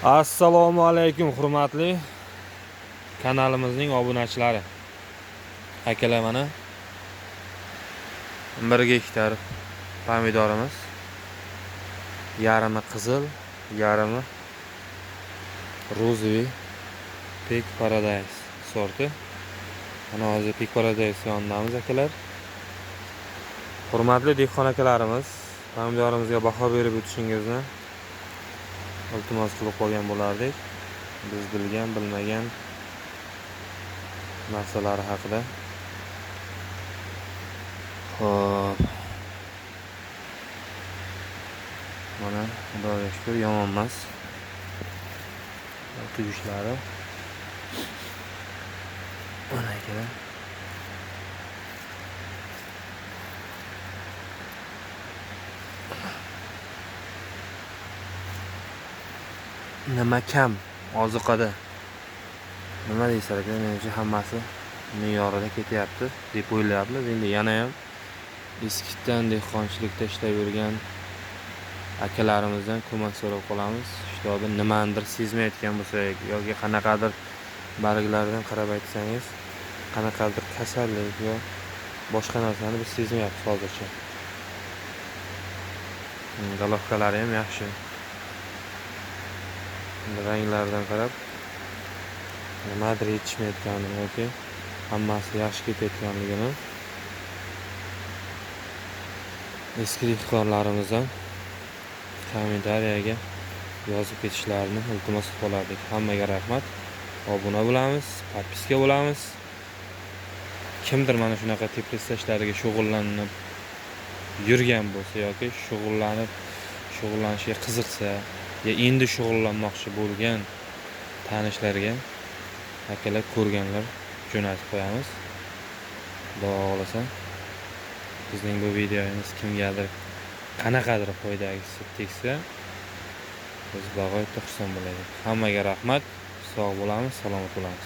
Assalomu alaykum hurmatli kanalimizning obunachilari. Akalar, mana 1 gektar pomidorimiz. Yarmi qizil, yarmi розовый Pink Paradise sorti. Mana hozir Pink Paradise yonidamiz, akalar. Hurmatli dehqon akalarimiz, pomidorimizga baho berib o'tishingizni iltimos qilib qolgan bo'lardik. Biz bilgan, bilmagan narsalari haqida. Xo'p. Mana Xudoga shukr, yomon emas. Tugushlari. Mana, akalar. Nima kam ozuqada? Nima deysizlar, aka? Menimcha, hammasi me'yorida ketyapti deb o'ylayapmiz. Endi yana ham eskidan dehqonchilikda ishlab yurgan akalarimizdan ko'mak so'rab qolamiz. Shtobi nimanidir sezmayotgan bo'lsak yoki qanaqadir barglardan qarab aytsangiz, qanaqadir kasallik yo boshqa narsani biz sezmayapmiz hozircha. Головкалari ham yaxshi. Ranglaridan qarab nimadir yetishmayotganini yoki hammasi yaxshi ketayotganligini eski dehqonlarimizdan kommentariyaga yozib ketishlarini iltimos qilib qolardik. Hammaga rahmat. Obuna bo'lamiz, подписка bo'lamiz. Kimdir mana shunaqa teplitsa ishlariga shug'ullanib yurgan bo'lsa yoki shug'ullanishga qiziqsa, ya endi shug'ullanmoqchi bo'lgan tanishlarga, akalar, ko'rganlar jo'natib qo'yamiz. Xudo xohlasa, bizning bu videomiz kimgadir qanaqadir foydasi tegsa, biz bag'oyatda xursand bo'lardik. Hammaga rahmat. Sog' bo'lamiz, salomat bo'lamiz.